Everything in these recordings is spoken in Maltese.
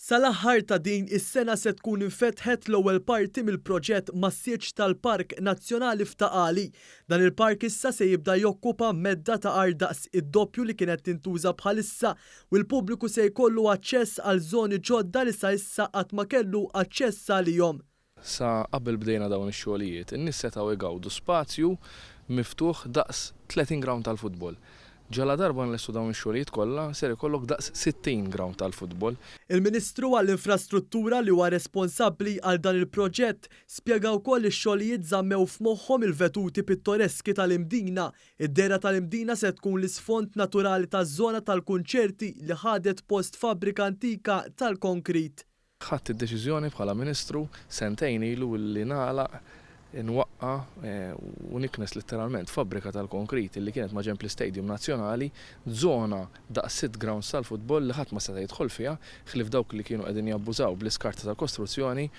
Sal-aħħar ta' din is-sena se tkun infetħet l-ewwel parti mill-proġett massiċ tal-Park Nazzjonali f'Ta' Qali. Dan il-park issa se jibda jokkupa medda ta' art daqs id-doppju li kienet tintuża bħalissa u l-pubbliku se jkollu aċċess għal żoni ġodda li sa issa qatt ma kellu aċċess għalihom. Sa qabel bdejna dawn ix-xogħlijiet, in-nies setgħu jgawdu spazju miftuħ daqs 30 ground tal-futbol. Ġaladarba nlestu dawn ix-xogħlijiet kollha, ser ikollok daqs 60 ground tal-futbol. Il-Ministru għall-Infrastruttura li huwa responsabbli għal dan il-proġett spjega wkoll li x-xogħlijiet żammew f'moħħhom il-veduti pittoreski tal-Imdina. Id-dehra tal-Imdina se tkun l-isfond naturali taż-żona tal-kunċerti li ħadet post fabbrika antika tal-konkrit. Ħadt id-deċiżjoni bħala Ministru sentejn ilu li nagħlaq, nwaqqa' u niknes litteralment fabbrika tal-konkrit li kienet maġenb l-Istadium Nazzjonali, żona daqs sitt grounds tal-futbol li ħadd ma seta' jidħol fiha ħlief dawk li kienu qegħdin jabbużaw bl-iskart tal-kostruzzjoni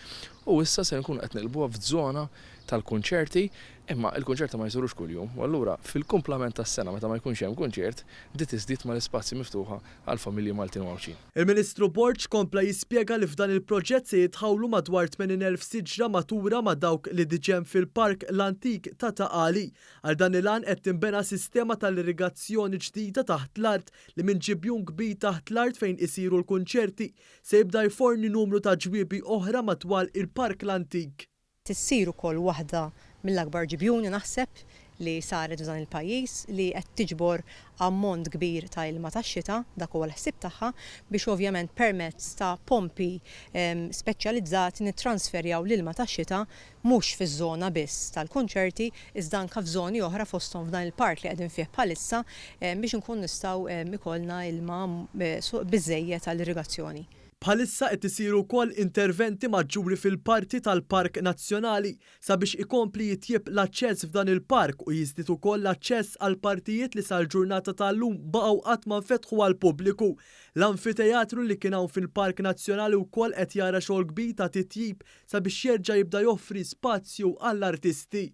u issa se nkunu qed neqlbuha f'żona tal-kunċerti. Imma il-kunċerti ma jsirux kuljum u allura fil-kumplament tas-sena meta ma jkunx hemm kunċert, di tiżdied mal-ispazji miftuħa għall-familji Maltin u Għawdxin. Il-Ministru Borg kompla jispjega li f'dan il-proġett se jitħawlu madwar 80,000 siġra matura ma' dawk li diġà hemm fil-park l-antik ta' Ta' Qali. Għal dan il-għan qed tinbena sistema tal-irrigazzjoni ġdida taħt l-art li minn ġibjun kbir taħt l-art fejn isiru l-kunċerti se jibda jforni numru ta' ġwiebi oħra madwar il-park l-antik. Issir ukoll waħda mill-akbar ġibjuni naħseb li saret f'dan il-pajjiż li qed tiġbor ammont kbir ta' ilma tax-xita, dak huwa l-ħsieb tagħha, biex ovvjament permezz ta' pompi speċjalizzati nittransferjaw l-ilma tax-xita mhux fiż-żona biss tal-kunċerti iżda anke f'żoni oħra fosthom f'dan il-park li qegħdin fih bħalissa biex inkunu nistgħu ikollna ilma biżżejjed għall-irrigazzjoni. Bħalissa qed isiru wkoll interventi maġġuri fil-parti tal-Park Nazzjonali sabiex ikompli jitjieb l-aċċess f'dan il-park u jiżdied ukoll l-aċċess għal partijiet li sal-ġurnata tal-lum baqgħu qatt ma nfetħu għall-pubbliku. L-anfiteatru li kien hawn fil-Park Nazzjonali wkoll qed jara xogħol kbir ta' titjib sabiex jerġa' jibda joffri spazju għall-artisti.